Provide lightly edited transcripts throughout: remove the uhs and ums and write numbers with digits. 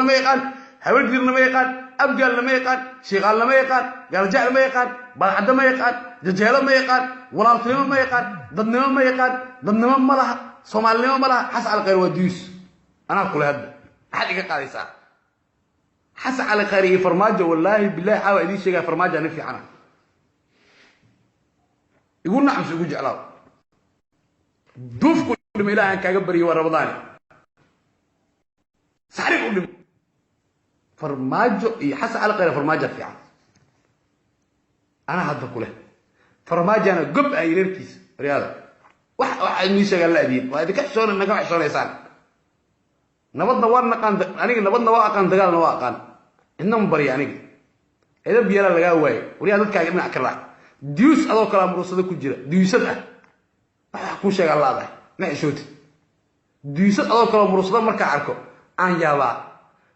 ma yaqaan, Habargidirna ma yaqaan, Abgaalna ma yaqaan, Shiiqaalna ma yaqaan, Gaalajacl ma yaqaan, Baadcadda ma yaqaan, Jajeelo ma yaqaan, walaaltinimo ma yaqaan, dadnimo ma yaqaan, dadnimo ma laha, Soomaalinimo ma laha. Xasan Cali Khayre waa duyuus. Anaa kule hadda maxaad iga qaadaysaa? Xasan Cali Khayre iyo Farmaajo, wallaahi billahi caawa idiin sheegaya, Farmaajo nin fiicana. Igu nacamse, igu jeclaaw, duufku dhimo ilaah aan kaaga baryo, waa Ramadaani, saxrig u dhimo. Farmaajo iyo Xasan Cali Khayre, Farmaajo fiican. Anaa hadda kuleh Farmaajana gob ah reerkiisa. Waryaada, wax waxa idin sheegaan la adiin, waa idinka xishoona, naga xishoonaysaan. Nabadna waa naqaan aniga, nabadna waa aqaan, dagaalna waa aqaan, cidna ma barya aniga. Edab yeelaa lagaa waayo. Waryaa, dadkaaga dhinac ka raac. Diyuus adoo kalaa murursado ku jira, diyuusad ah, wax wax kuu sheegaan laadahay, ma xishootid. Diyuusad adoo kaloo murursado markaa arko aan yaabaa.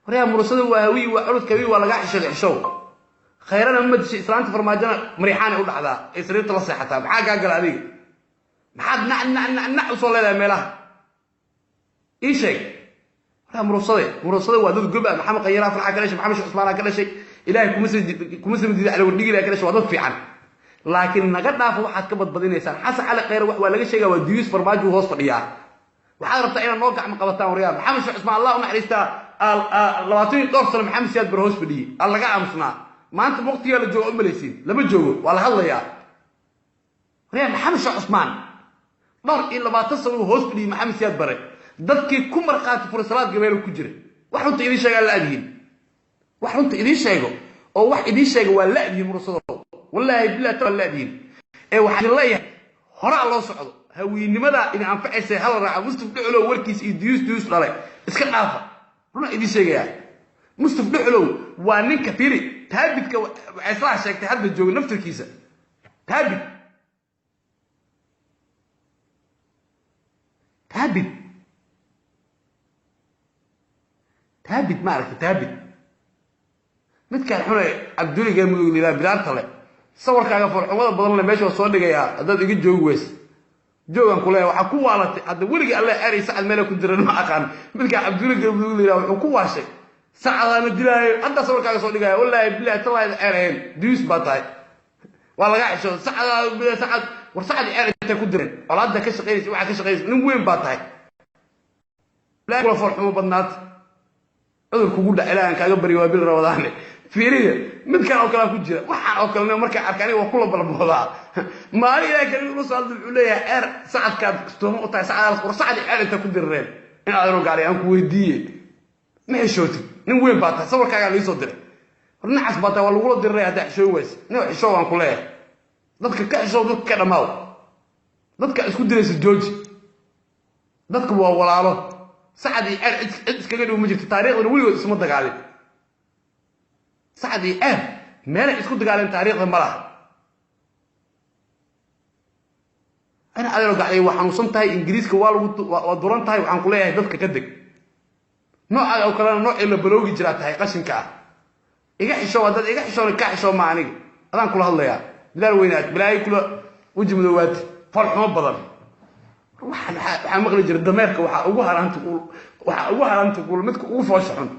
Waryaa, murursada waa Hawiy, waa culudka Hawiy, waa lagaa xishooday. Xishow. Khayrana ma dishay, islaanta Farmaajona Mariixaanay u dhacdaa ee sariirta la seexataa. Maxaa kaa gala adiga? Maxaad nac nac nac nac usoo leedahay meelaha? Ii sheeg. Waryaa, murursade, murursade waa dad gob ah. Maxamed Khayara Farxa ka dhashay, Maxamed Sheekh Cusmaana ka dhashay, Ilaahay kuma soo diiday, Cali Wardhigila ka dhashay, waa dad fiican. Laakiin naga dhaafo waxaad ka badbadinaysaan. Xasan Cali Khayre wax waa laga sheegaa, waa diyuus. Farmaajo hoos fadhiyaa, waxaad rabtaa inaad noo gacmo qabataan. Waryaa, Maxamed Sheekh Cusmaan, Allah u naxariistaa, 20 iyo dhowr sano Maxamed Siyaad Bar hoos fadhiyey, aa laga aamusnaa. Maanta waqtigaa la joogo u malaysiin lama joogo, waa la hadlayaa. Waryaa, Maxamed Sheekh Cusmaan dhowr iyo 20 sano uu hoos fadhiyey Maxamed Siyaad Bare, dadkii ku markhaati furay salaad gabeelo ku jira. Wax runta idiin sheegaa la adihin, wax runta idiin sheego oo wax idiin sheega waa la-dihin mursadoo, wallaahi billahi ta waa la-dihin. Ee waxaan idin leeyahay, horaa loo socdo, hawiinimada idin anfacaysa hala raaca. Mustaf Dhuxulow warkiis iyo diyuus diyuus dhalay iska dhaafa. Runaa idiin sheegayaa, Mustaf Dhuxulow waa ninka firi Taabidka waxay islaha sheegtay hadda jooga naftirkiisa. Taabid, Taabid, Taabid, ma aragta Taabid midkaan xune Cabduliga Mudug liraa bilaarta le, sawirkaaga farxumada badan le meesha waa soo dhigayaa. Haddaad iga joogi weyse, joogan ku leeyahay, waxaa ku waalatay hadda weligii alle eray Sacad meela ku jiran ma aqaan. Midkaan Cabduliga Mudug liraa wuxuu ku waashay Sacadaana dilaayo, haddaa sawirkaaga soo dhigaya. Wallaahi billahi tallahi ceerayn duyus baa tahay, waa lagaa xishooda. Sacadaa billahi Sacad, war Sacad ceer intay ku direen, colaadda ka shaqaynaysa, waxaa ka shaqaynaysa, nin weyn baa tahay, kula farxumo badnaata, cudur kugu dhac, ilaahan kaaga baryo, waa bil Ramadaane. Fiiriya, midkan oo kalea ku jira, waxaan oo kalena markaa arka aniga waa kula balboodaa. Maalin ilahay kale ula soo hadla wuxuu leeyahay ceer Sacadkaad tuuma u tahay, Sacadaas. War Sacad ceer inta ku dirreen in aadano gaari aan ku weydiiye, ma xishootid? Nin weyn baa tahay, sawirkaagaa liisoo diray. War nacas baa tahay, waa lagula diray haddaa xishooy weyse. Nin xishoo waan ku leeyahay, dadka ka xishoo, dadka ka dhammaaw, dadka isku diraysa jooji. Dadka waa walaalo. Sacad iyo ceer cid iskaga dhow ma jirto, taariikhdana weligood isma dagaalin. Sacad iyo ceer meelay isku dagaaleen taariikhda ma laha. Ana adeero gacday, waa xanuunsan tahay, Ingiriiska waa lagu waa duran tahay. Waxaan ku leeyahay dadka ka deg, noocaaga oo kalena noocii la baloogi jiraa tahay, qashinka ah. Iga xishoo, haddaad iga xishoona kaa xishoo ma aniga adaan kula hadlayaa. Bilaal weynaat, bilaayo kula weji madoowaati, falxumo badan. Waxaan waxaa maqli jiray dameerka waxaa ugu haraanta kuul, waxaa ugu haraanta kuul midka ugu foosha xun.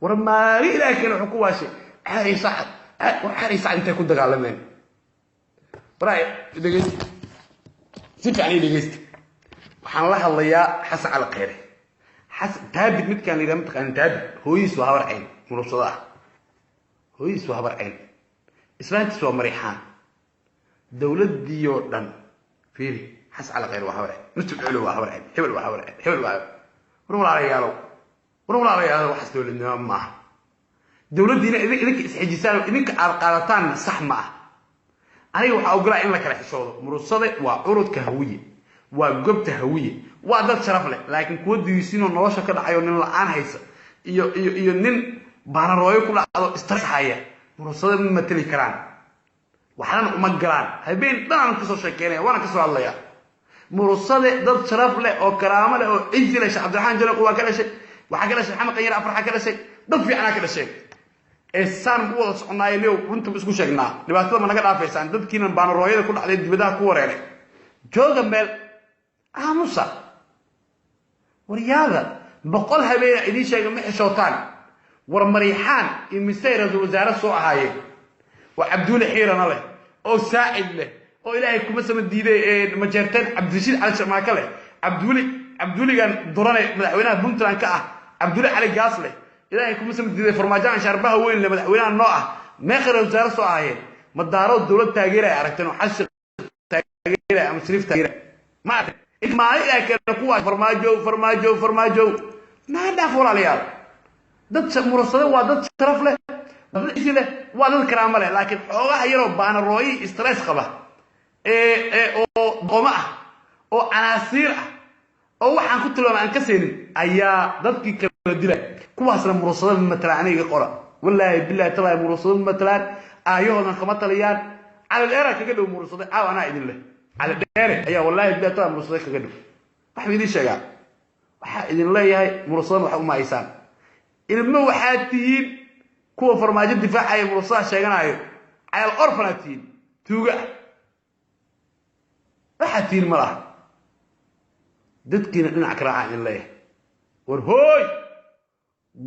War maalin ilaahay keena wuxuu ku waashay ceer iyo Sacad. War ceer iyo Sacad intay ku dagaalameen? Waraay dhegeysta, si fiican ii dhegeysta. Waxaan la hadlayaa Xasan Cali Khayre. Xasan Taabid midkaan la yidhaha, mataqaanin Taabid? Hooyihiis waa Habar Cayn murubsado ah, hooyihiis waa Habar Cayn, islaantiis waa Mariixaan. Dowladdii oo dhan fiiri, Xasan Cali Khayre waa Habar Cayn, Mustaf Dhuxulow waa Habar Cayn, hebel waa Habar Cayn, hebel waa. War walaalayaalow, war walaalayaalow, waxaas dowladnimo ma aha. Dowladdiina idinka isxijisaan oo idinka aad qaadataanna sax ma ah. Aniga waxaa ogolaa in la kala xishoodo. Murursade waa curudka Hawiye, waa gobta Hawiye, waa dad sharaf leh. Laakiin kuwa duyuusinoo nolosha ka dhacayo, nin la-aan haysa iyo nin baanarooyo ku dhacdo stress haya, murursade ma mateli karaan, waxnana uma galaan. Habeen dhan aan kasoo sheekeynaya, waana kasoo hadlaya. Murursade dad sharaf leh oo karaamo leh oo cizi leh. Sheekh Cabdiraxmaan Jalaqu waa ka dhashay, waxaa ka dhashay Maxamed Qanyar Afraxa ka dhashay, dad fiicanaa ka dhashay. Ee saan u wada soconaayo leow, runta ma isku sheegnaa? Dhibaatada ma naga dhaafaysaan? Dadkiinan baanarooyada ku dhacday, dibadaha ku wareeray, jooga meel aamusa. Waryaada, 100 habeena idiin sheega, ma xishootaan. War Mariixaan imisay ra-iisul wasaare soo ahaayeen oo Cabduule Xiirana leh oo Saacid leh oo Ilaahay kuma sama diiday Majeerteen Cabdirashiid Cali Sharmaake leh, Cabduuli Cabduuligan Durane madaxweynaha Puntland ka ah, Cabduuli Cali Gaas leh, Ilaahay kuma sama diiday Farmaajo Shaarbaha weyn leh madaxweynaha noo ah. Meeqa ra-isul wasaare soo ahaayeen? Ma Daarood dowlad taageeraya aragteen oo Xashir taageeraya ama Shariif taageeraya? Ma aragteen maalin Ilaahay keena kuwaas Farmaajo, Farmaajo, Farmaajo? Naga dhaaf walaalayaal. Dad Mursade waa dad sharaf leh, dad isi leh, waa dad karaamo leh, laakiin xoogaha yaroo baanarooyi stress qaba ee oo dooma ah oo canaasiir ah oo waxaan ku tilmaamay aan ka seenin ayaa dadkii kala dilay. Kuwaasna Mursada matalaan. Aniga qora, wallaahi billahi talaahi, Mursada matalaan, aayahoodan kama taliyaan. Cali Dheera kaga dhow Mursada caaw, anaa idin leh. Cali Dheere ayaa wallaahi billahi talaahi Mursada kaga dhow. Waxaan idin sheegaa, waxaa idin leeyahay, Mursadana wax uma haysaan. Ilmo waxaad tihiin kuwa Farmaajo difaacaya, Mursada sheeganayo, cayal orfanaad tihiin, tuuga ah waxaad tihiin ma laha. Dadkiina dhinac ka raacaan idin leeyahay. War hooy,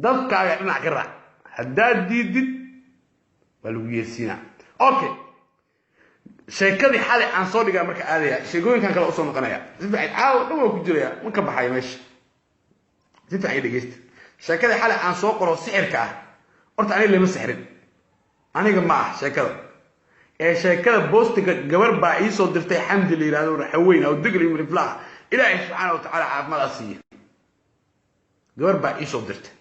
dadkaaga dhinac ka raac, haddaad diidid waa lagu yeersiinaa. Okay, sheekadii xalay aan soo dhigaa marka aadaya, sheekooyinkan kale usoo noqonaya si fiican. Caawa dhan waa ku jiraya, ma ka baxayo meesha. Si fiican i dhegeysta. Sheekadii xalay aan soo qoro sixirka ah, horta aniga lama sixrin, aniga ma ah sheekada ee sheekada boostiga gabar baa iisoo dirtay, Xamdi la yidhahdo, raxaweyn oo degli miriflaha, Ilaahay subxaana watacaala caafimaad a siiya. Gabar baa iisoo dirtay.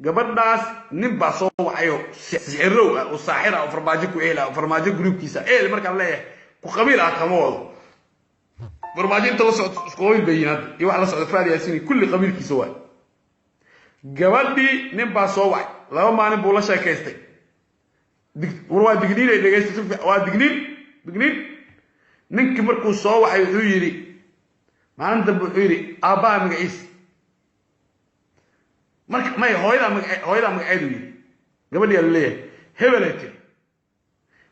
Gabadhaas nin baa soo wacayo sixirow ah oo saaxir ah oo Farmaajo ku ehel ah oo Farmaajo gruubkiisa ehel. Markaan leeyahay ku qabiil ah kama wado, Farmaajo inta la socdo isku qabiil bay yihiin hadda iyo wax la socdo Faad Yaasiin kulli qabiilkiisa waay. Gabadhii nin baa soo wacay, 2 maalin buu la sheekaystay. War waa digniinay, dhegeysta, waa digniin, digniin. Ninkii markuu soo wacay wuxuu yidhi maalin dambe, wuxuu yidhi aabbaha magaciisa marka may hooyadaa magace, hooyadaa magaceedu yidhi. Gabadhiyaa la leeyahay hebelay tiri.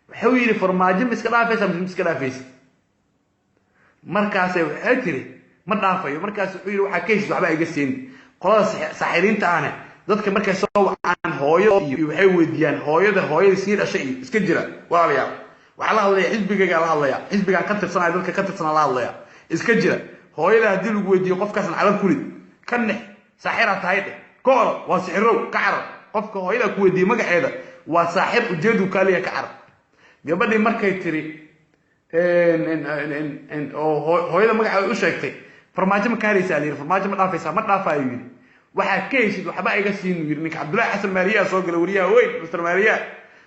Wuxuu yidhi Farmaajo ma iska dhaafaysa mise ma iska dhaafaysa? Markaasay waxay tiri ma dhaafayo. Markaas wuxuu yidhi waxaa ka heshid waxba iga siin. Qolada saxiriinta ahne dadka markay soo wacaan hooyo iyo waxay weydiiyaan hooyada, hooyada sii dhashay iyo iska jira. Walaalayaal, waxaa la hadlaya xisbigaygaa la hadlaya, xisbigaan ka tirsanaya, dadka ka tirsanaa la hadlaya. Iska jira. Hooyada haddii lagu weydiiyo qofkaasna calal kulid ka nex, saaxiraa tahay dheh, ka orod, waa sixirow, ka carar. Qofka hooyada ku weydiiye magaceeda waa saaxir, ujeedu kaaliya, ka carar. Gabadhii markay tiri oo hooyada magaceeda u sheegtay, Farmaajo ma ka haraysaa la yidhi, Farmaajo ma dhaafaysaa? Ma dhaafaayo yidhi, waxaa ka heshid waxba iga siin yidhi. Ninka Cabdullahi Xasan Maariyaa soo galay, wariyaha weyn, Mr Maariyaa.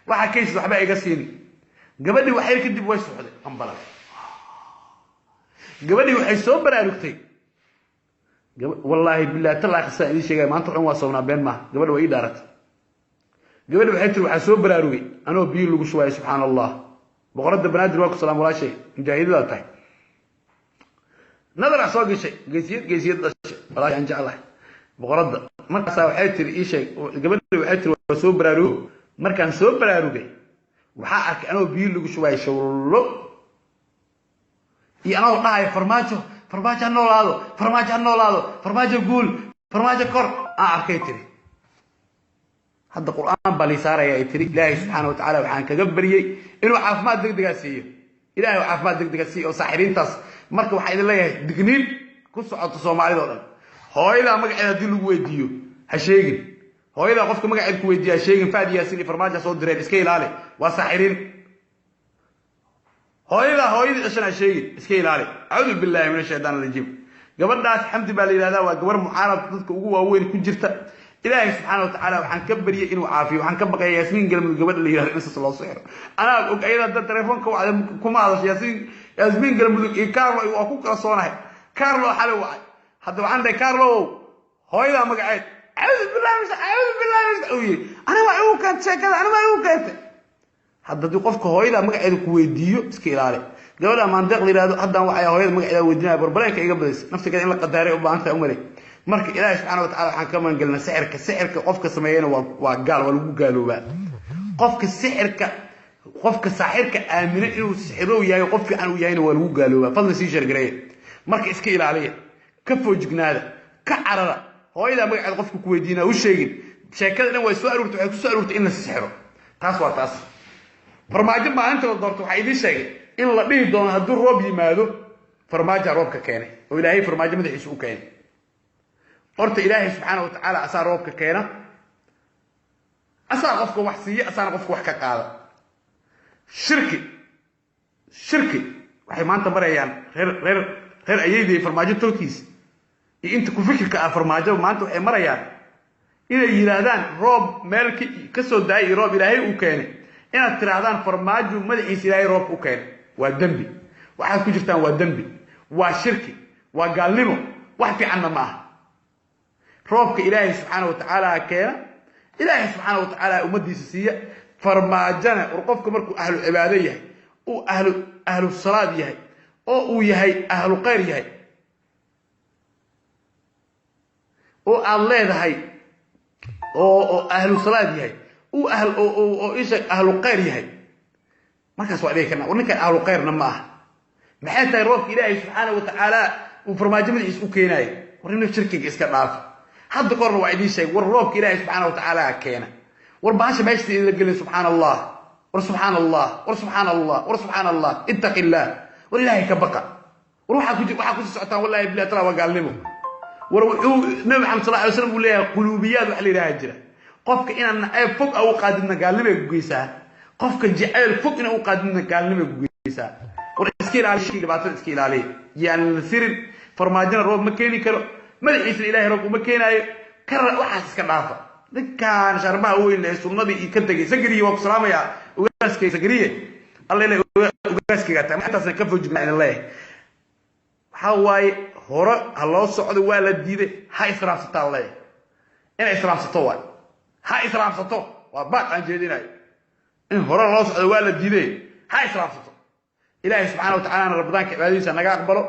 Waxaa ka heshid waxba iga siin. Gabadhii waxyar kadib way socday ambalan. Gabadhii waxay soo baraarugtay, wallaahi billahi talaa qisaan idiin sheegaya, maanta xun waa soomnaa, been maaha. Gabadha waa ii dhaaratay. Gabadhi waxay tiri waxaa soo baraarugay anoo biyo lagu shubayo. Subxaana Allah, boqoradda Banaadir waa ku salaam walaashay, mujaahidadaa tahay, nadarac soo gashay, geesiyad, geesiyad dhashay, walaashay aan jeclahay boqoradda. Markaasaa waxay tiri ii sheeg, gabadhi waxay tiri waa soo baraarugo. Markaan soo baraarugay waxaa arkay anoo biyo lagu shubayo shawlo iyo anoo dhahayo Farmaajo, Farmaajo ha noolaado, Farmaajo ha noolaado, Farmaajo guul, Farmaajo kor aan arkay tiri. Hadda Qur-aan baa lii saaraya ay tiri. Ilaahay subxaana wa tacala waxaan kaga baryey inuu caafimaad degdegaa siiyo. Ilahay uu caafimaad degdega siiyo oo saaxiriintaas. Marka waxaa idin leeyahay digniin ku socoto Soomaalida o dhan: hooyadaa magaceeda haddii lagu weydiiyo ha sheegin. Hooyadaa qofka magaceeda ku weydiiyo ha sheegin. Faad Yaasin iyo Farmaajo soo direen, iska ilaali, waa saaxiriin. Hooyadaa hooyadii dhashan ha sheegin, iska ilaali. Acuudu billahi min ashaytaan arajiim. Gabadhaas Xamdi baa la yidhahdaa, waa gabar mucaarad dadka ugu waaweyn ku jirta. Ilaahay subxaana watacaala waxaan ka baryay inuu caafiyo. Waxaan ka baqaya Yaasmiin Galmudug gabadha la yidhahdo in sas loo sixiro. Anaa og ayada hadda telefoonka wacda kuma hadasho. Yaasmiin, Yaasmiin Galmudug iyo Carlo waa ku kalsoonahay. Carlo xalay wacay, hadda waxaan dhahay Carlo hooyadaa magaceed, acuudu billahi min, acuudu billahi min uu yidhi, aniga waa igu keentay sheekada, aniga waa igu keentay. Hadda haddii qofka hooyada magaceeda ku weydiiyo iska ilaali. Gabadha Maandeeq la yidhahdo haddaan waxaya hooyada magaceeda weydiinaya, barbareenka iga badaysa, naftigeeda in la qadaaray u baahan tahay umalay. Marka Ilaahay subxaana watacala waxaan ka magangelinaa sixirka. Sixirka qofka sameeyana waa gaal, waa lagu gaaloobaa. Qofka sixirka, qofka saaxirka aamina inuu sixirow yahay, qof fiican uu yahayna waa lagu gaaloobaa. Fadlan sii share gareeya. Marka iska ilaaliya, ka foojignaada, ka carara. Hooyada magaceed qofku ku weydiinaa u sheegin. Sheekada dhan way soo aruurtay, waxay ku soo aruurtay in la sixiro. Taas waa taas. Farmaajo maalinta la doorto waxaa idiin sheegay in la dhihi doono hadduu roob yimaado farmaaja roobka keenay, oo Ilaahay farmaajo madaxiisa u keenay. Horta Ilaahay subxaana wa tacaala asaa roobka keena, asaa qofka wax siiya, asaana qofka wax ka qaada. Shirki shirki waxay maanta marayaan reer reer reer ayeydii farmaajo tolkiis iyo inta ku fikirka ah farmaajo. Maanta waxay marayaan inay yidhaahdaan roob meel ka soo daayay iyo roob Ilaahay uu keenay, inaad tidhaahdaan farmaajo madaxiisa Ilaahay roob u keenay waa dembi. Waxaad ku jirtaan waa dembi, waa shirki, waa gaalnimo, wax fiicanna ma aha. Roobka Ilaahay subxaana wa tacaala keena, Ilaahay subxaana wa tacaala ummaddiisa siiya. Farmaajana war qofka markuu ahlu cibaado yahay, uu ahlu salaad yahay, oo uu yahay ahlu khayr yahay, oo aad leedahay oo ahlu salaad yahay, uu ahl oo isha ahlu khayr yahay, markaas waa dhigi karnaa war ninkan ahlu khayrna ma aha. Maxay tahay roobka Ilaahay subxaana wa tacaala uu farmaajo madaxiisa u keenaayo? War nin shirkiga iska dhaafa. Hadda korna waa idiin sheegay, war roobka Ilaahay subxaana wa tacaala keena. War bahasha meesha idinla gelin. Subxaana Allah, war subxaana Allah, war subxaana Allah, war subxaana Allah, ittaqi illaah, war Ilaahay ka baqa. War waxaa ku waxaa kusii socotaan wallahi billahi taala waa gaalnimo. War wuxuu Nabi Maxamed sal alay slam uu leeyahay quluubiyaad wax la yidhaha jira. Qofka inaan nacayb fog a u qaadidna gaalnimay ku geysaa, qofka jacayl fog inaan u qaadidna gaalnimay ku geysaa. War iska ilaaliya dhibaatada, iska ilaaliya, yaan la sirin. Farmaajona roob ma keeni karo, madaxiisna Ilaahay roob uma keenaayo. Kara waxaas iska dhaafa. Ninkaan sharbaha weyn leh sunnadii iyo ka tegay Sagariye, waa ku salaamayaa ugaaskay Sagariye, alla ila ugaaskayga tahay intaasna ka fojignaa idin leeyahay. Waxaa waaye hore ha loo socdo, waa la diiday. Ha israafsataa leeyahay, inay israafsato waay, ha israafsato, waa baaq aan jeedinayo. In hore loo socdo waa la diiday, ha israafsato. Ilaahay subxaana wa tacalana Ramadaanka cibaadadiisa naga aqbalo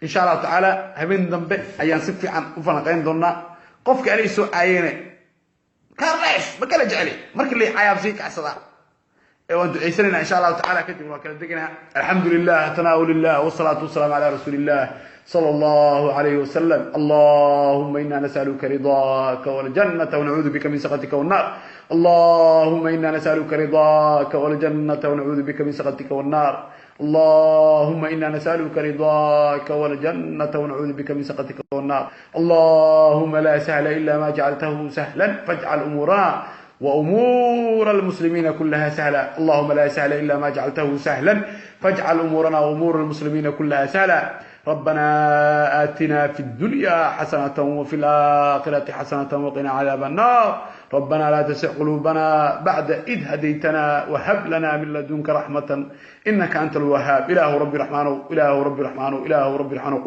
insha Allahu tacaala. Habeen dambe ayaan si fiican u falanqayn doonaa. Qofka anay soo caayene kaarlees ma kala jecli, markii la cayaab sii kacsadaa ee waan ducaysanaynaa insha Allahu tacala, kadib waan kala deganaa. Alxamdu lilah, tanaawul lilah, wasalaatu wasalaamu cala rasuuli illah sala allahu alayhi wasalam. Allahuma ina nasaluka ridaaka waljannata wanacuudu bika min sakhatika wannar. Allahuma ina nasaluka ridaaka waljannata wanacuudu bika min sakhatika wannar. اللهم إنا نسألك رضاك والجنة ونعوذ بك من سخطك والنار. اللهم لا سهل إلا ما جعلته سهلا فاجعل أمورنا وأمور المسلمين كلها سهلا. اللهم لا سهل إلا ما جعلته سهلا فاجعل أمورنا وأمور المسلمين كلها سهلا. ربنا آتنا في الدنيا حسنة وفي الآخرة حسنة وقنا عذاب النار. ربنا لا تزغ قلوبنا بعد إذ هديتنا وهب لنا من لدنك رحمة إنك أنت الوهاب. إله ربي رحمن، إله ربي رحمن، إله ربي رحمن.